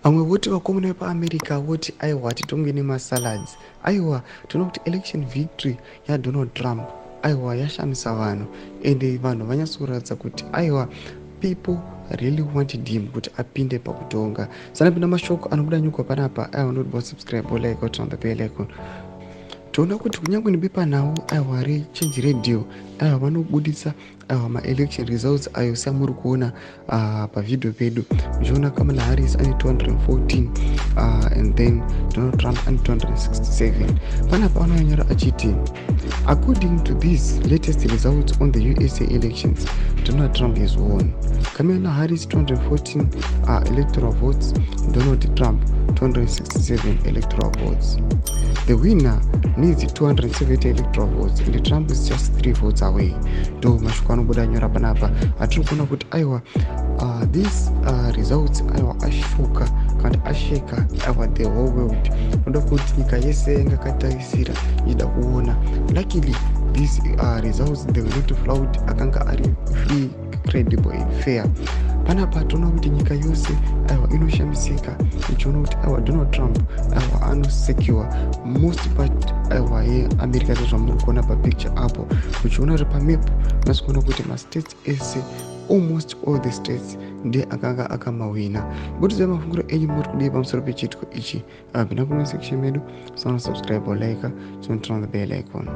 Vamwe voti vakomana vepaAmerica voti aiwa, titonge nemasalads. Aiwa, toona kuti election victory yaDonald Trump, aiwa, yashamisa vanhu, ende vanhu vanyatsokuratidza kuti aiwa, people really wanted him kuti apinde pakutonga. Sanapinda mashoko anobuda nyuka panapa, aiwa, noti subscribe, like, turn on the bell icon. Toona kuti kunyange nebepanhau, aiwa, reChange Radio, aiwa, vanobudisa, aiwa, maelection results ayo samuri kuona pavhidhiyo pedu. Muchiona Kamala Harris ane 214 and then Donald Trump ane 267. Panapa vanonyora achiti, "According to these latest results on the USA elections, Donald Trump has won. Kamala Harris 214 electoral votes, Donald Trump 267 electoral votes. The winner needs 270 electoral votes and Trump is just 3 votes away." Ndo mashoko anobuda nyora panapa atiri kuona kuti aiwa, these results, aiwa, ashocka kana asheka, aiwa, the whole world. Noda kuti nyika yese yanga akatarisira ichida kuona. Luckily these results, they were not flawed, akanga ari free, credible and fair. Panapa toona kuti nyika yose, aiwa, inoshamisika ichiona kuti aiwa, Donald Trump, aiwa, anosecure most part, aiwa, yeAmerica, sezvamuri kuona papicture apo. Uchiona kuti pamap unasi kuona kuti mastates ese, almost all the states, ndiye akanga akamawina. Butidzai mafungiro enyu, muri kudii pamusoro pechiitiko ichi? Pinda comment section medu, sana subscribe or like, turn on the bell icon.